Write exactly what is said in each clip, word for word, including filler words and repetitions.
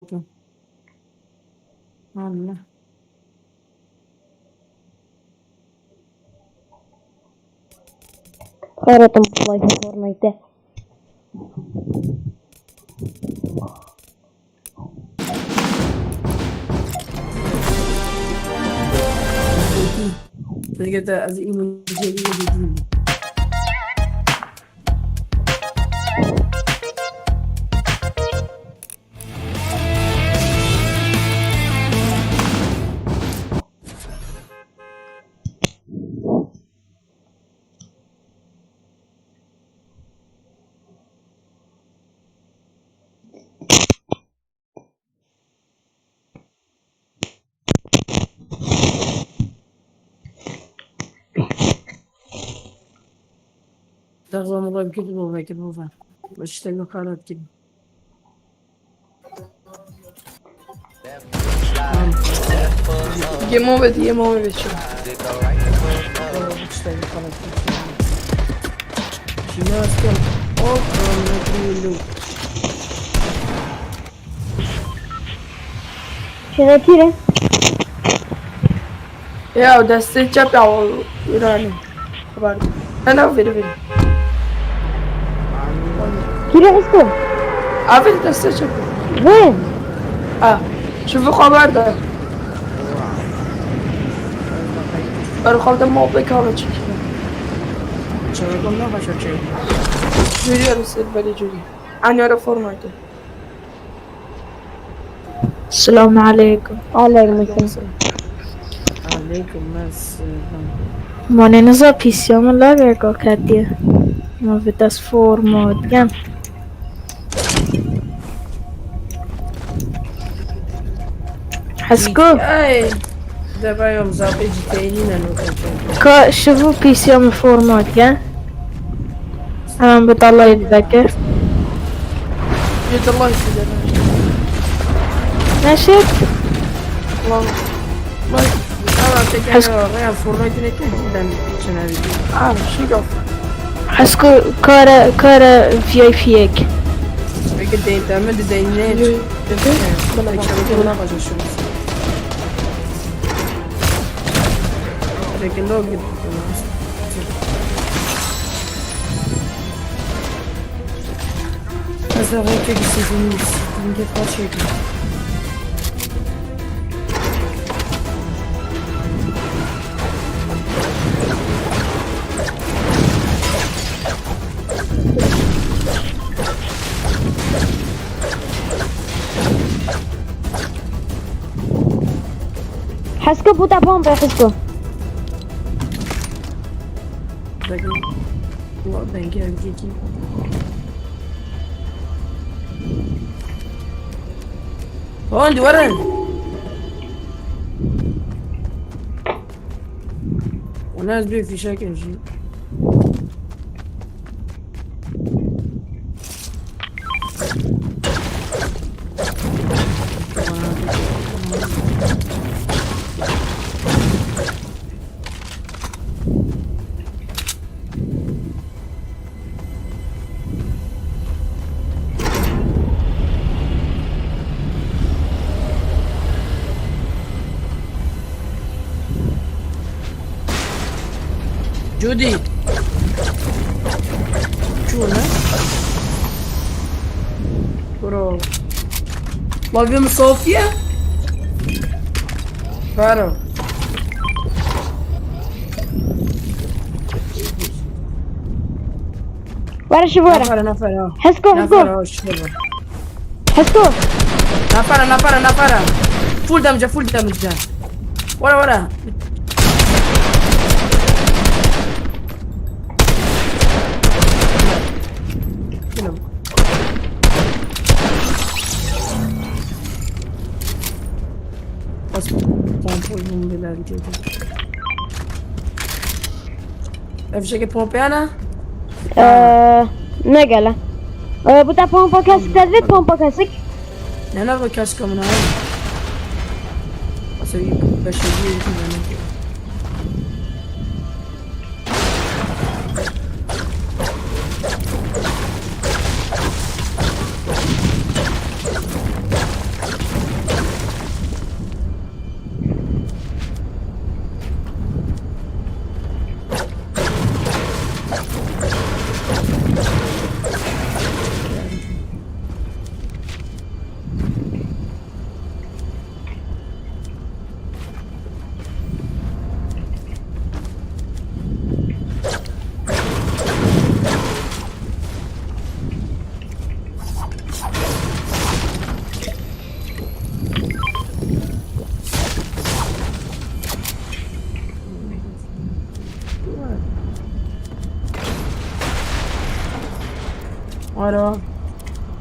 Open. Allah. Xêr hatin Fortnite. Peki de ez îmûnciyê dî. Daxwa mı vekir bu, vekir bu va. Başta yok halat gibi. Game over, game over, çu. İşte yok halat gibi. Şimdi nasıl? Oh, oh, ne büyülü. Şerekî re. Ya destê çep ya o Îranî. Xeber. Ne ne veri veri. Kî re Xisku? Aferin destê çep. Vê. Ha. Şu bu xeber de. Ber xalde muhabbet kavga çekiyor. Çevirdim ne başa çevirdim. Görüyorum seni böyle görüyor. Anne reformaydı. Selamun aleykum. Aleykum selam. Aleykum selam. Mane niza pîsiya min lageka ketiye. Ma vê dest forma dikem. Hesko. Ay. Debayom zapê cîteyî nîne nû. Ka şivu pîsiya min forma dikem. Hemen bi dallayê dideke. Yê dallayê dideke. Neşet. Lan. Lan. Ama çeken Hes- ya, ya Fortnite ne ki bizden içine bir. Abi, şu yok. Hesko kare, kare V I P yek. Peki, değil, tamam, düzenine. Yok, yok. Bana bak, bana bak. Peki, ne oldu? Ez ê rêkek istediğim bir git kaç yedi. Hesko puta pompe, Hesko. Peki. Bu denge önceki. Hadi verin. Ona ez bir fişek inji. Judy. Çûne. Bro. Love you, Sofia. Fero. Were şiv were. Nafere, nafere. Hesko, hesko. Nafere, hoş, şiv. Hesko. Nafere, nafere, nafere. Full damage, full damage. Were, were. Bilmiyorum. Bas, pompa bombeler gidiyordu. Ev fişekê pompeya ne? Ee, ne gele? Ee, bu da pompa kesik dedi, pompa kesik. Ne ne bu kesik amına? Asa iyi, beş yüz yirmi. Ara.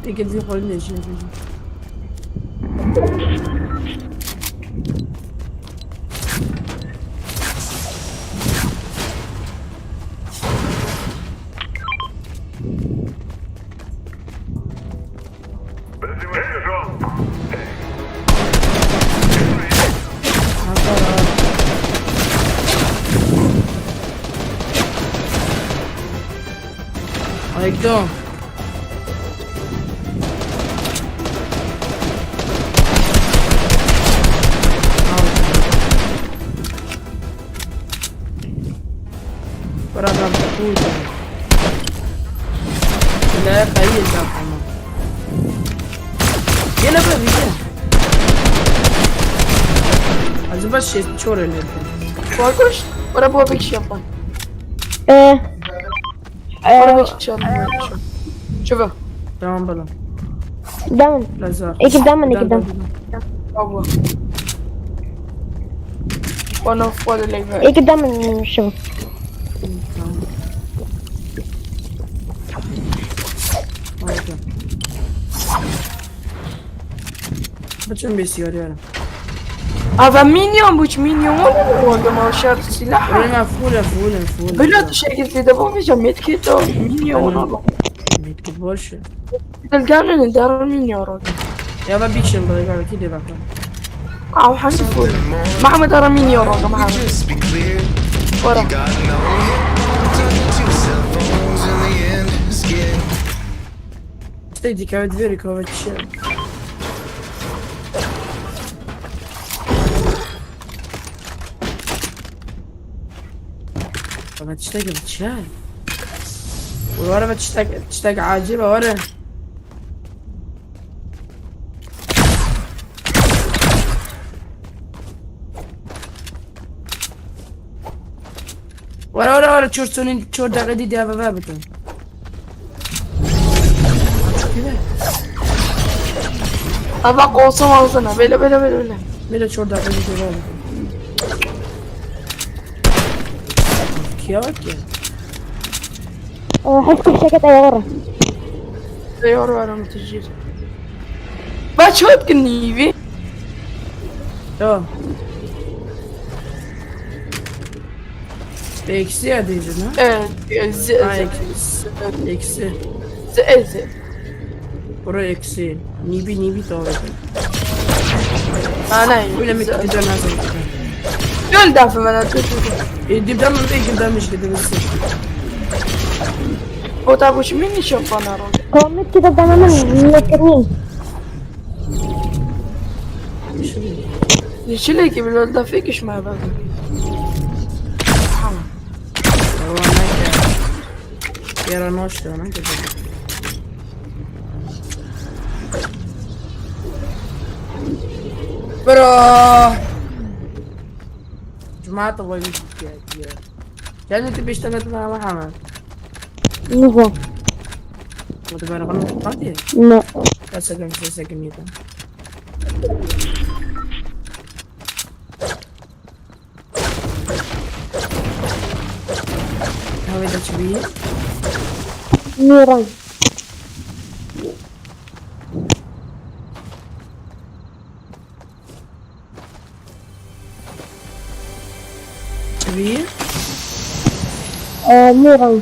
Eke dî xwe lê jê bî. Ayakta. Bravo, puta. La caí el campo, no. Gel, abi, gel. Acaba şey, çor öyle. Korkunç. Bana bu bir şey yapma. Ee, Bana ee, bir şey yapma. Şöyle. Tamam bala. Demin. Lazar. Ekip demin, ekip demin. One of one eleven. Ekip demin şu. Tamam. Harika. Bütün bir şey arıyorum. Ava minyon, bu minyon olur mu? Orada mavşar silah. Öyle full, full, full. Böyle bir şey getirdi, bu bir medkit o. Minyon olur mu? Medkit boş ver. Delgano ne dar minyon orada. Ya ben bir şey böyle galiba ki de bakalım. Aw, hadi full. Muhammed ara minyon orada, Muhammed. Ora. Stay dikkat et, very cover shit. Bana tiştek gibi çay. Wara bana tiştek, tiştek acil wara. Wara, wara, wara, çor sonun, çor dakika dî diye bebe bitin. Ava qosum alsana. Böyle, böyle, böyle, böyle. Böyle çor dakika dî diye bebe bitin. Kiya bak ya. Ee, hepsi bir şirket ayarı. Ayarı var ama tecil. Bak çok nivi. Yo. Eksi ya diyeceğim ha? Evet. Z, ha, z, eksi. Eksi. Z, z. Bura eksi. Nibi, nibi doğru. Ha, ne? Öyle mi gideceğim ben sana? Gel dafı bana, dur, dur, dur. E, dibden mi, dibden mi işte, dibden mi? O da bu şimdi ne çok bana. Komik ki de bana ne? Yeteneğim. Yeşil gibi lol da fekişme bak. Yara noştu ona göre. Bro. Cuma da koymuş ya. Sen de bir işte kadın ama hemen. Niye? Wata berê xwe min qatiye? Ne. Kes sekin, kes sekin yedim. Hawê de çi bî? Nêran. Çi bî? Ee, nêran.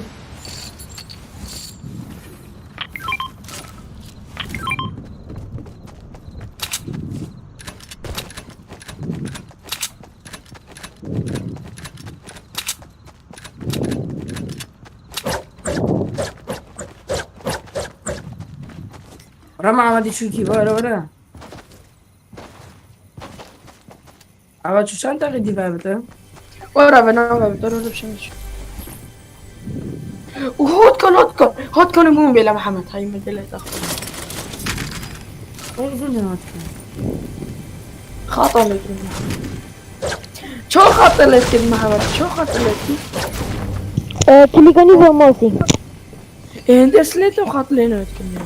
Rama, hadi çünkü, vara, vara. Ava çu çend deqî dî vebite? Ora ve navebite, ora bir şey. Hot kan, hot kan. Hot kan, bûn bêle Mehmet, hay me dile taxta. Uzun ne hot kan? Xata lêkirin. Çok xata lêkirin Mehmet, çok xata lêkirin. Ee, kiligani ve masi. Ee, hende slêt û xat lê newet kirin.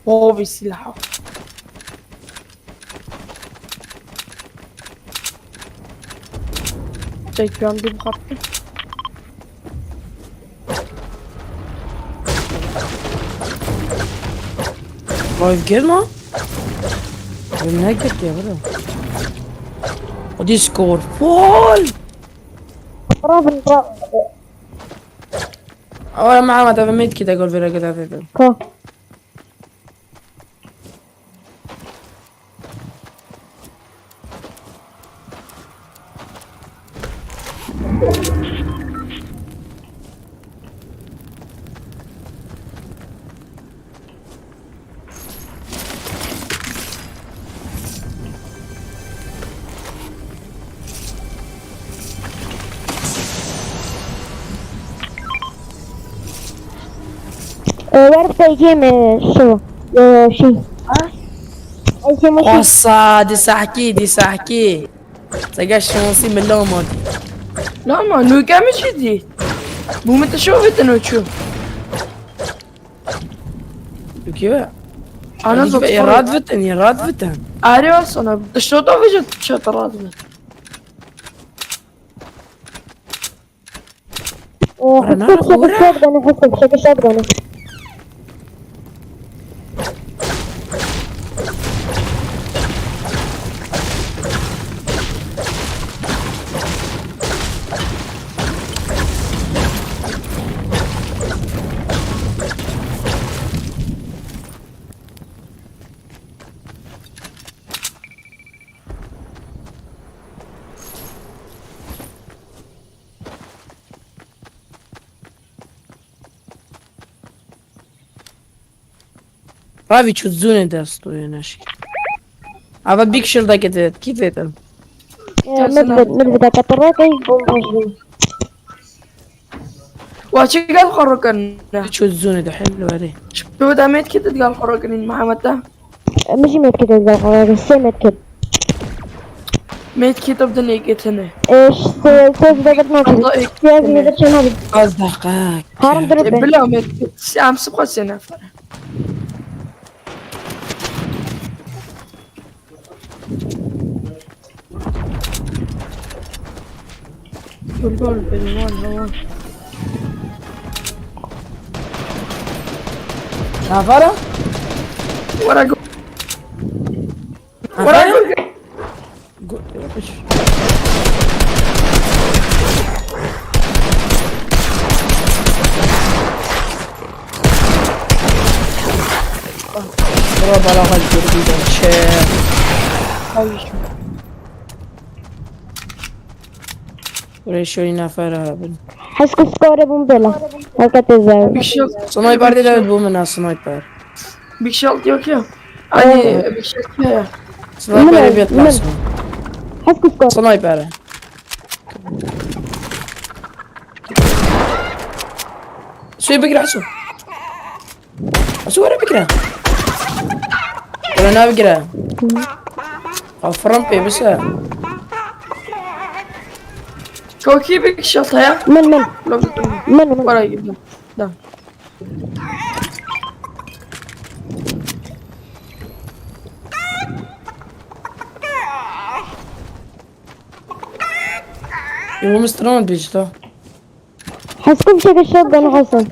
O bir silah. Ekran bir kalktı. Vay, gelme. Ne gitti ya, bro? O Discord. Full. Bravo, bravo. Ora, Muhammed, abi, medkit de gol vere kadar dedim. Ko. Ee, ver peki mi şu? Ee, şey. Ha? Ay, şey, şey. Osa, di sahki, di sahki. Sega şansî min lama dî. Lama, nûke min jî dî. Bû min tişo vitin o çû. Nûke we? Ana zot. Ê rad vitin, ê rad vitin. Arê wa sana, tişo da vijin tişo da rad vitin. Ee, Ana, Hüsnü, şaka ora. Şaka şaka şaka şaka. Ravi çû zûnê dest û yê neşkî. Ava big shield-a kê tê, kî tê din? Ee, Gelsene. Midvit, midvit, katarra key bomba zûn. Wa çi gel xwe rokirine? Çû zûnê de hel werê. Çi da medkit gel xwe rokirîn Mihemed te? Min jî medkit gel xwe rokirîn. Sê medkit. Medkit of the naked hene. Ee, ş-, sê, sê zî de gel nakin. Allah ekber. Sê zî de çi nakin. Az dakika. Harim E, durup be. Bila medkit. Em sibxa sê nefer. Kurban benim var ya. Nafara? Wara go. Wara go. Go. Bura bala hal girdi de çe. Ay. Buraya şöyle nafara bin. Heskî skore bûm bela. Hakete zevk. Bir şey yok. Sniper de evet bu mu ne sniper? Bir şey yok ya. Hani bir şey yok ya. Sniper bir atlarsın. Heskî skore. Sniper. Suyu bir gir Asu. Asu were bigire. Were nabigire. Afran pê bise. Kokî bir kişi heye. Min, min. Min, min. Were girdim. Da. Yolumuz tırmandı işte. Heskum şeke shotgun Hasan.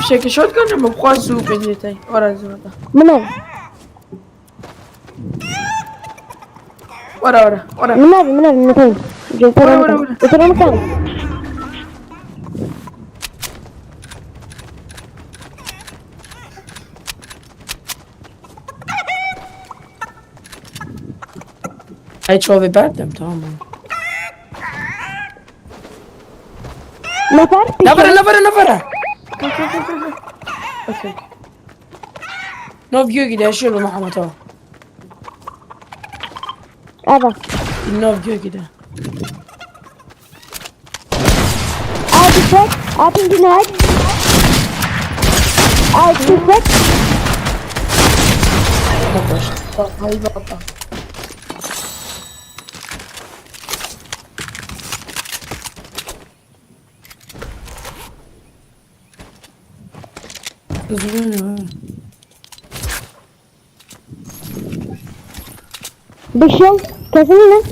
Şeke shotgun mı? Xwaz zû bêjê tey. Ora zû da. Min ev. Ora, ora, ora. Min ev, min ev, min ev. Ora, ora, ora. Götüre mi kan? Ay, çavê berdim, tamam. Nefar Nefere, nefere, nefere. Okey. Nav göğü de yaşıyor bu Muhammed o. Ava. Nav göğü de. Abi çek. Abi denied. Abi çek. Ay baba. Üzülüyorum. Bir şey ol-, kesin mi?